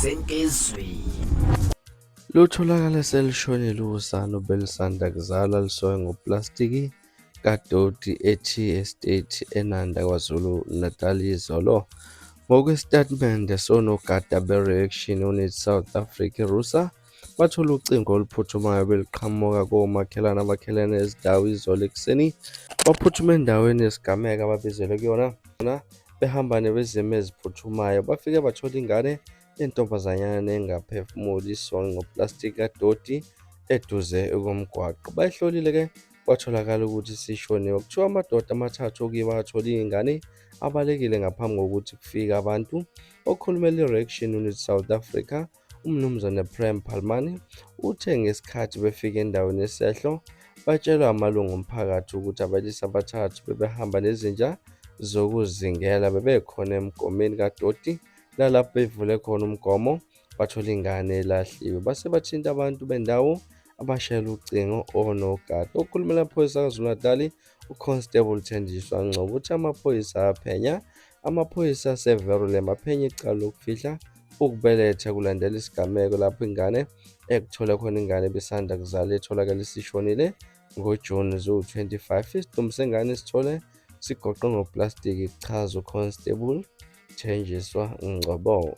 Senkesweni. Lutholakale selishonile usana obelusanda kuzalwa lusongwe ngoplastiki kadoti e-Tea Estate eNanda, KwaZulu-Natal izolo. Ngokwesitatimende sonogada be-Reaction Unit South Africa, i-RUSA, bathole ucingo oluphuthumayo beluqhamuka komakhelwane abakhelene nezindawo izolo ekuseni. Baphuthuma endaweni yesigameko ababizelwe kuyona behamba nabezimo eziphuthumayo. Bafike bathola ingane yentombazanyana engaphefumuli isongwe ngoplastiki kadoti eduze komgwaqo. Bayihlolile-ke kwatholakala ukuthi isishoniwe. Kuthiwa amadoda amathathu okuyiwa athola iy'ngane abalekile ngaphambi kokuthi kufike abantu. Okhulumela i-Reaction Unit South Africa, uMnumzane Prem Palmani, uthe ngesikhathi befika endaweni yesehlo batshelwa amalungu omphakathi ukuthi abalisa abathathu bebehamba nezinja zokuzingela bebekhona emgomeni kadoti nalapho bevule khona umgomo bathola ingane elahliwe. Base bathinta abantu bendawo abashayela ucingo onogada. Okhulumela amaphoyisa KwaZulu-Natali, uConstable Thenjiswa Ngcobo uthi amaphoyisa aphenya. Amaphoyisa aseVerulam aphenya icala lokufihla ukubeletha kulandela isigameko lapho ingane ekuthole khona ingane ebisanda kuzalwa etholakale isishonile ngoJuni ziwu-25. Isidumbu sengane sithole sigoqwe ngoplastiki, kuchaza uConstable Thenjiswa Ngcobo.